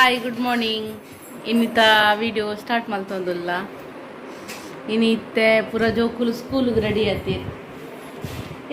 Hi, good morning. ಇನ್ನಿತ video start ಮಲ್ತೊಂದುಲ್ಲ. ಇನಿ ಇತ್ತೆ ಪೂರ ಜೋಕುಲು ಸ್ಕೂಲ್ಗೆ ರೆಡಿ ಆತಿ.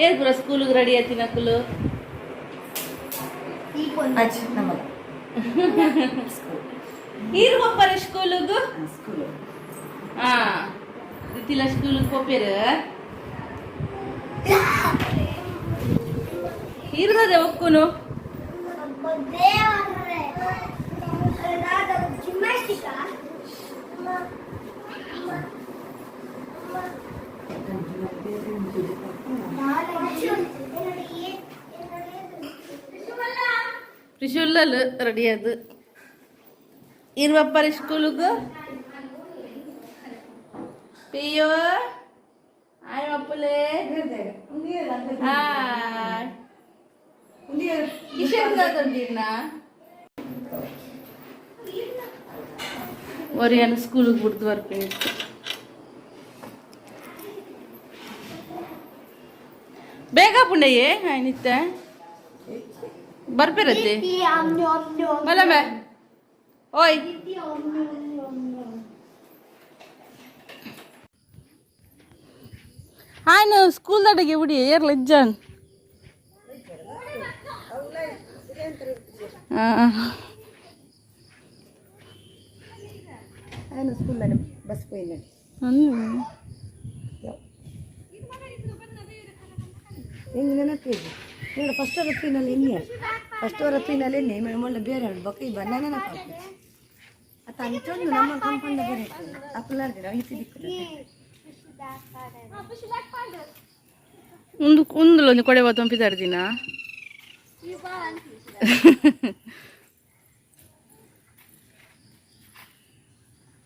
ಏರ್ ಪೂರ ಸ್ಕೂಲ್ಗೆ ರೆಡಿ ಆತಿ ನಕುಲು? ಆಚ್ ನಮ್ಮಗ. ಈರ್ ಪೋಪರ ಸ್ಕೂಲುಗು? ಸ್ಕೂಲ್. ಹಾ, ಇತ್ತಿಲ್ಲ ಸ್ಕೂಲ್ಗೆ ಪೋಪೇರು. ಇರ್ತದೆ ಒಕ್ಕುನು. ತ್ರಿಶೂಲಲ್ಲಿ ರೆಡಿ ಅದು. ಇರುವಪ್ಪರ ಸ್ಕೂಲಿಗೆ ಪಿಯೋ. ಹಾಯ್ ಮಪ್ಪುಲೆ, ಹಾಯ್. ಕಿಶನ್ ದಾದಂದಿನ ಒರಿಯನ್ ಸ್ಕೂಲಿಗೆ ಬಿಡ್ದು ಬರ್ತೀನಿ. ಬೇಗ ಪುಂಡಯ್ಯೇ ನಿತ್ತೆ ಬರ್ಪಿರತ್ತೆ ಮಲ್ಲಮ್ಮೆ. ಓಯ್, ఆయన ಸ್ಕೂಲ್ ದಡಗೆ ಬಿಡಿ ಏರ್ಲ ಇಜ್ಜಾನ್. ఆయన స్కూల్ బస్ పోయిందండి. ಹೆಂಗೆ ನೆನಪಿದೆ ನೋಡು. ಫಸ್ಟ್ ರತ್ತಿನಲ್ಲಿ ಎಣ್ಣೆ, ಫಸ್ಟ್ ರತ್ತಿನಲ್ಲಿ ಎಣ್ಣೆ ಮೊಳ್ಳೆ ಬೇರೆ ಬೊಕ್ಕ ಈ ಬಣ್ಣನೇ ನೆನಪಾಗ್ತದೆ. ಅತ್ತ ಅಂಚೊಂದು ನಮ್ಮ ಕಂಪಂದ ಬೇರೆ ಅಪ್ಪಲಾರ್ದಿರ ಇತ್ತಿ ದಿಕ್ಕುದು. ಒಂದು ಒಂದು ಕೊಡೆ ತಂಪಿದಾರ್ದಿನ.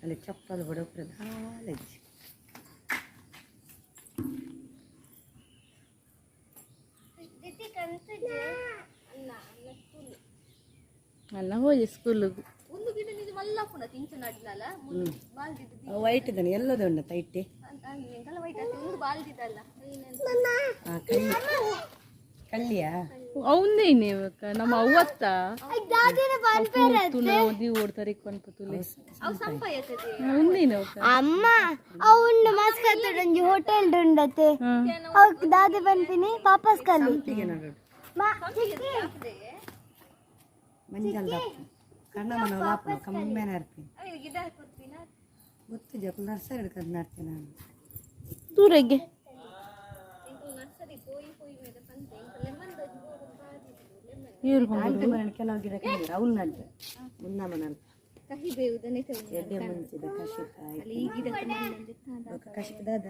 ಅಲ್ಲಿ ಚಪ್ಪಲ್ ಬಡ ಪ್ರಧಾನ. ಅಲ್ಲ ಹೋಗಿ ಸ್ಕೂಲಿಗೆ. ವೈಟ್ ಇದ್ದಾನೆ ಎಲ್ಲದ ಉಂಡ ತೈಟಿ. ಕಳ್ಳಿ ಕಳ್ಳಿಯಾ? ಅವಂದೇ ಇವಾಗ ನಮ್ಮ ಅವ್ವತ್ತ ಓಡ್ತಾರೆ ಪನ್ಪತುಲೆ. ಅಮ್ಮ, ಅವುಂಡು ಮಸ್ಕತ್ ಒಂಜಿ ಹೋಟೆಲ್ ಉಂಡತೆ. ಅವ್ ದಾದೆ ಪನ್ಪಿನಿ ವಾಪಸ್ ಕಲಿ. ಸಂಪಿಗೆ ನೋಡು. ಮಂಜಲ್ ದಾಪು ಕಣ್ಣ ಮನ ಲಾಪು ಕಮ್ಮೆನ ಇರ್ತೀನಿ ಗೊತ್ತು. ಜಪ್ಪ ನರ್ಸರಿ ಹಿಡ್ಕೊಂಡು ನಡ್ತೀನಿ ನಾನು. ದೂರಗೆ. ಆಂಟಿ ಮನೆ ಕೆಲವು ಗಿಡ ಕಂಡಿರ ಅವ್ಲು ನಡ್ದು ಮುನ್ನ ಮನ ಎಡ್ಡೆ ಮುಂಚಿದ ಕಶಿಕ ಕಶಿಕ ದಾದ.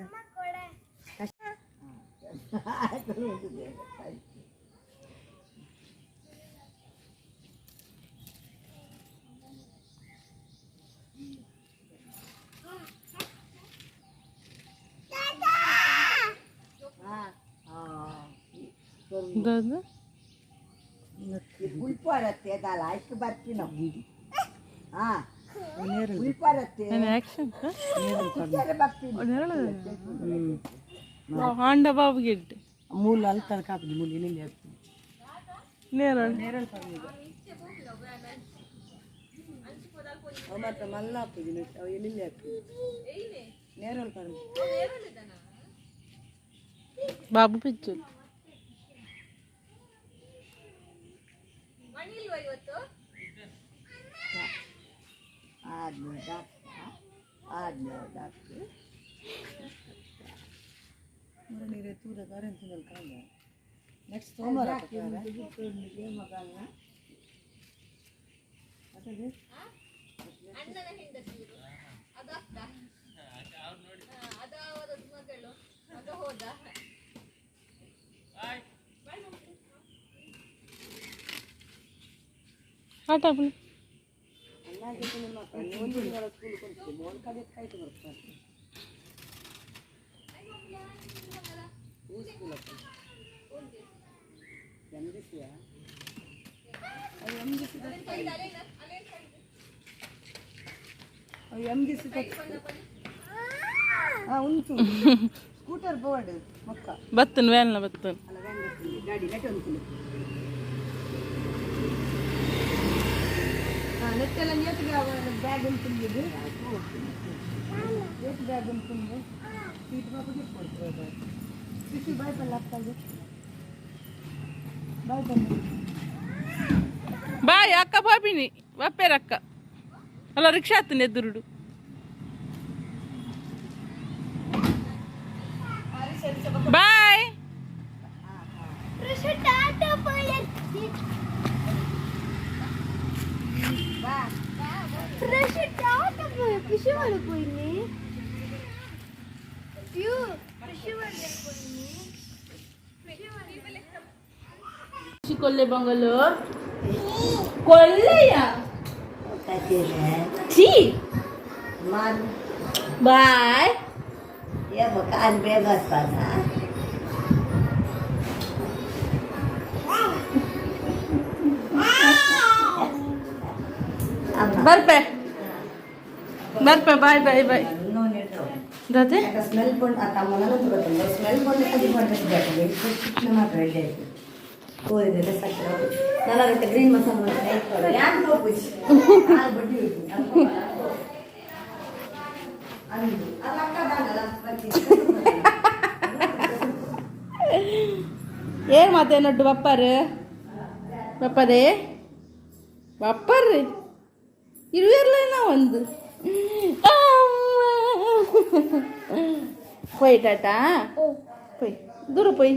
ದಾದ. ಉಲ್ಪರತ್ತೆ ದಾಲ ಐಕ್ ಬರ್ತೀನೋ ಹಾ ಉಲ್ಪರತ್ತೆ. ಆಕ್ಷನ್. ಬರ್ತೀನಿ. ಹಾಂಡ ಬಾಬು ಗಿಡ್ಡೆ. ಮೂಲ ಅಲ್ಲಿ ತನಕ ಹಾಕುದು ಮೂಲ ಇಲ್ಲಿ ಹಾಕ್ತೀನಿ. ನೇರಳೆ. ನೇರಳೆ ಪರ್ಮಿದ ಅವು ಮಾತ್ರ ಮಲ್ಲ ಹಾಕುದು ಅವು ಎಲ್ಲಿ ಹಾಕುದು ನೇರಳೆ ಪರ್ಮಿ. ಬಾಬು ಪಿಚ್ಚು. ಆಡ್ನೋ ಡಾಕ್ಟ್ರ, ಆಡ್ನೋ ಡಾಕ್ಟ್ರು. ನೀರೇ ತೂರ ಕಾರೆನ್ ತಿಂದಲ್ ಕಾಂದ ನೆಕ್ಸ್ಟ್ ಸೋಮವಾರ. ಆಟ. ಎಮ್ ಡಿ ಸಿ ಉಂಟು ಸ್ಕೂಟರ್ ಬೋರ್ಡ್ ಮೊಕ್ಕ. ಬತ್ತನ್ ವ್ಯಾಲ್ನ ಬತ್ತನ್. ಅಲ್ಲ, ವ್ಯಾನ್ ಬರ್ತದೆ, ಗಾಡಿ ನೆಟ್ ಉಂಟು. ನೆಟ್ಟೆಲ್ಲ ನೇತಿಗೆ ಬ್ಯಾಗ್ ಉಂಟು, ಏತ್ ಬ್ಯಾಗ್ ಉಂಟು? ಸೀಟ್ ಬಾಬುಗೆ ಕೊಡ್ತಾರೆ. ಖುಷಿ ಬಾಯ್ ಪಲ್ಲ ಆಗ್ತದೆ. ಬಾಯ್ ಪಲ್ಲ. ಬಾಯ್ ಅಕ್ಕ, ಪಾಪಿನಿ ಬಪ್ಪೇರ ಅಕ್ಕ ಅಲ್ಲ, ರಿಕ್ಷಾ ಹತ್ತನೆ ಎದುರುಡು. ಬಾಯ್. ಟಾಟಾ ಪೋಯೆ. ಟಾಟಾ ಪೋಯೆ. ಖುಷಿ ಪడిపోయింది. ಖುಷಿ పడిపోయింది. ಕೊಲ್ಲೆ ಬಂಗಲು ಕೊಲ್ಲೆಯ ಛೀ. ಬಾಯ್. ಕಾನ್ ಬೇಗ. ಬರ್ಪೆ ಬರ್ಪೆ. ಬಾಯ್ ಬಾಯ್ ಬಾಯ್ ದಾದೆ. ಸ್ಮೆಲ್ ಕೊಂಡು ಆ ತಮ್ಮನ ಗೊತ್ತುಂಟು. ಸ್ಮೆಲ್ ಕೊಂಡು ಅದು ಮಾಡಬೇಕು ಮಾತ್ರ. ಎಡ್ಡೆ ಆಯ್ತು, ಕೋರಿದೆ ಸಕ್ಕರೆ. ನಾನು ಅದಕ್ಕೆ ಗ್ರೀನ್ ಮಸಾಲ ಮತ್ತೆ ಯಾಕೆ ಹೋಗ್ಬಿಡಿ ಬಡ್ಡಿ ಉಂಟು. ಅಂದು ಅದು ಅಕ್ಕ ದಾನಲ್ಲ ಬರ್ತೀನಿ. ಏನ್ ಮಾತೇನೊಡ್ಡು ಬಪ್ಪಾರು ಬಪ್ಪರೇ ಬಪ್ಪರ್ರಿ ಇರುವೆರ್ಲೇನ ಒಂದು ಪೊಯ್ ಟಾಟಾ ಪೊಯ್, ದೂರ ಪೊಯ್,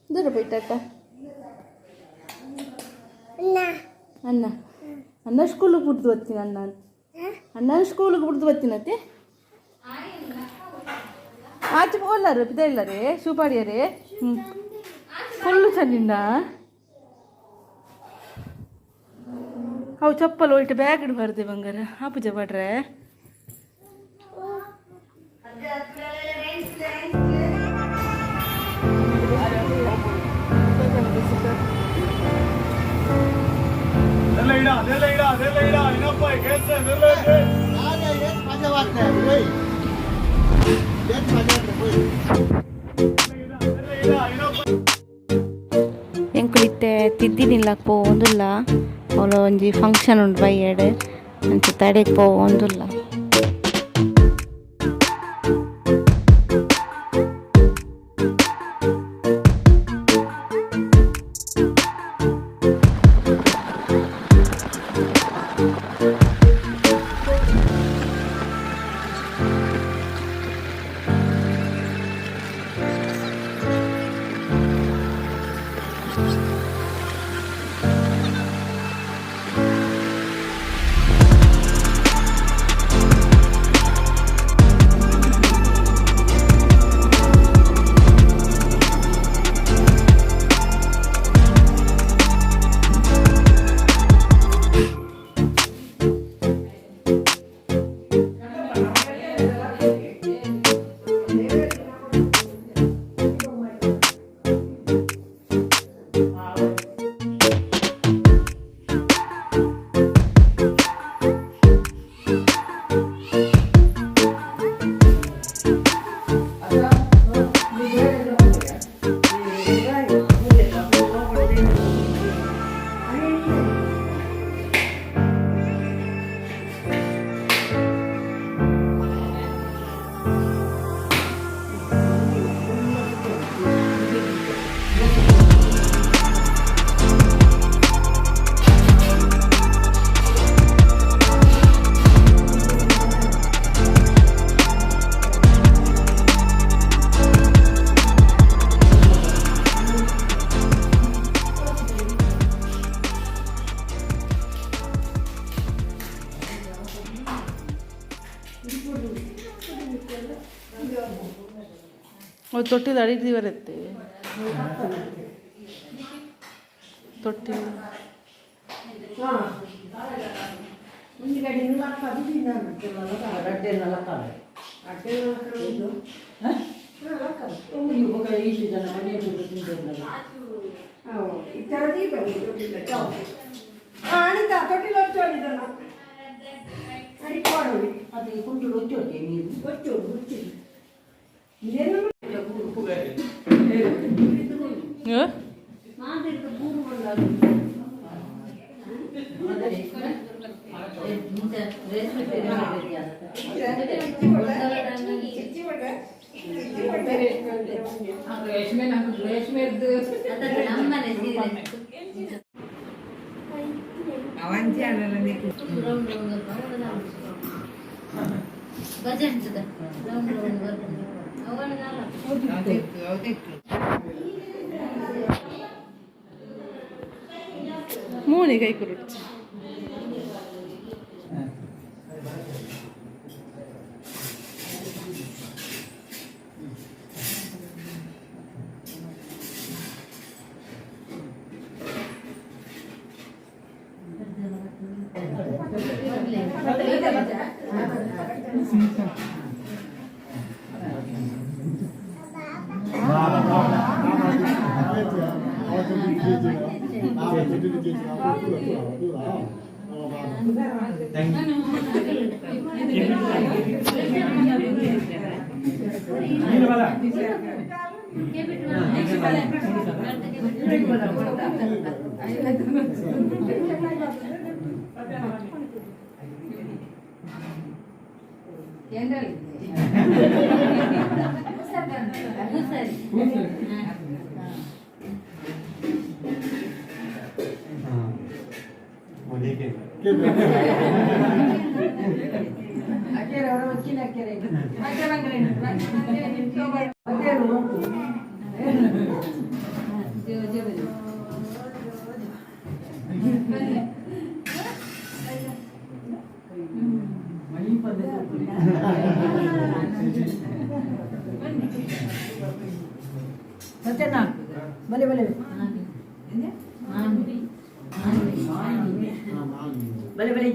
ದೂರ ಪೊಯ್ ಟಾಟಾ. ಅಣ್ಣ ಅಣ್ಣ ಸ್ಕೂಲಿಗೆ ಬಿಡ್ದು ಬರ್ತೀನಿ. ಅಣ್ಣ ಅಣ್ಣ ಸ್ಕೂಲಿಗೆ ಬಿಡ್ದು ಬರ್ತೀನತ್ತೆ. ಆಚೆ ಹೋಲಾರ ಪಿದ ಇಲ್ಲರೇ ಶೂಪಾಡಿಯರೇ. ಹ್ಞೂ, ಫುಲ್ಲು ಚಂದಿಂದ. ಅವು ಚಪ್ಪಲ್ ಒಯ್ಟ್ ಬ್ಯಾಗ್ ಇಡಬಾರ್ದೆ ಬಂಗಾರ. ಆ ಪೂಜೆ ಪಡ್ರೆ. ಎಂಕುಲು ಇತ್ತೆ ತಿದ್ದಿನಿಲ್ಲ ಪೋವೊಂದುಲ್ಲ. ಅವ್ಲು ಒಂಜಿ ಫಂಕ್ಷನ್ ಉಂಡು ಬಯ್ಯಡ್, ಅಂಚ ತಡೆಗ್ ಪೋವೊಂದುಲ್ಲ. ಅವು ತೊಟ್ಟಿಲು ಅಡಿದಿ ಬರುತ್ತೆ ತೊಟ್ಟಿಲು. ಹ? ಮೋನೆ ಕೈ ಕುರುಡ್ಚಿ. ಬಲೆ ಬಲೆ ಬಲೆ ಬಲೆ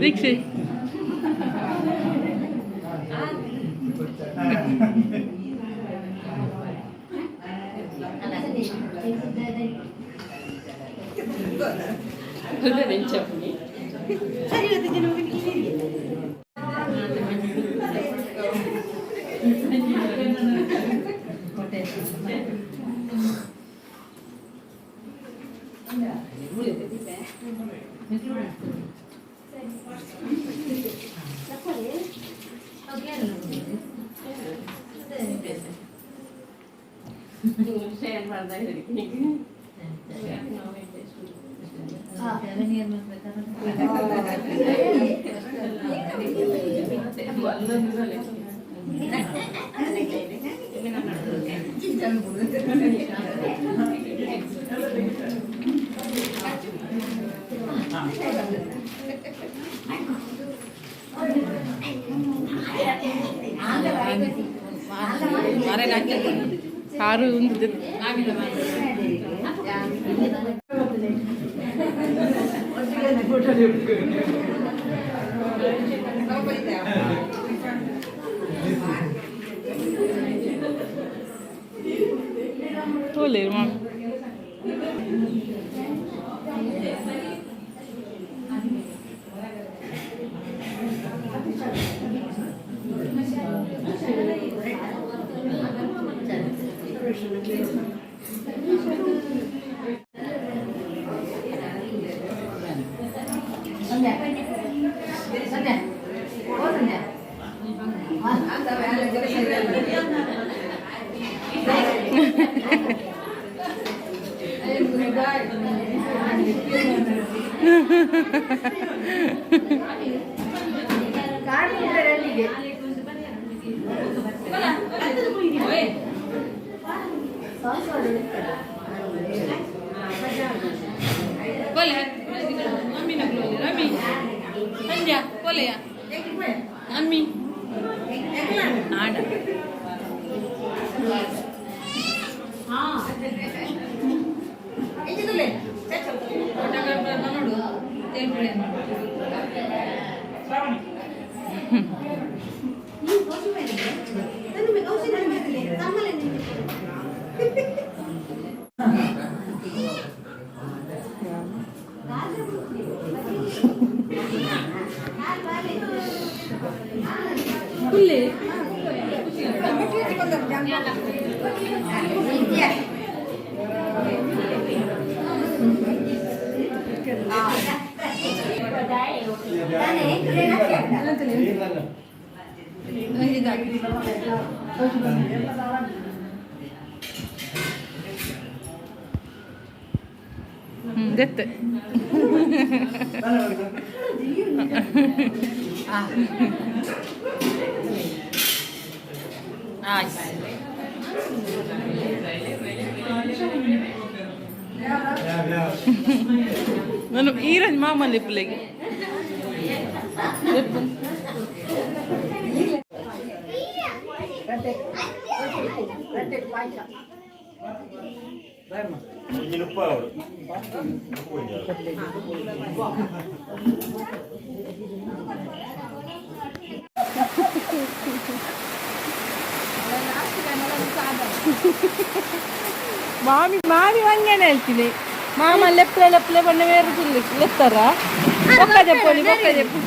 ದೀಕ್ಷೆ. ಕಾರು ಒಂದು. ತೋಲೇರು ಮಾಮಿ. ದೆತ್ತೆ. ನಾನು ಈರಂಜ್ ಮಾಮಲ್ಲಿ ಪಿಳ್ಳೆಗೆ. ಮಾಮಿ ಮಾಮಿ ಹಂಗೇನೆ ಹೇಳ್ತೀನಿ. ಮಾಮ ಲೆಪ್ಲೆ ಲೆಪ್ಲೆ ಬಣ್ಣ ಬೇರೆ ತುಲ್ಲಿ ಲೆತ್ತಾರ. ಬೊಕ್ಕ ಜಪ್ಪೋಲಿ, ಬೊಕ್ಕ ಜಪ್ಪು.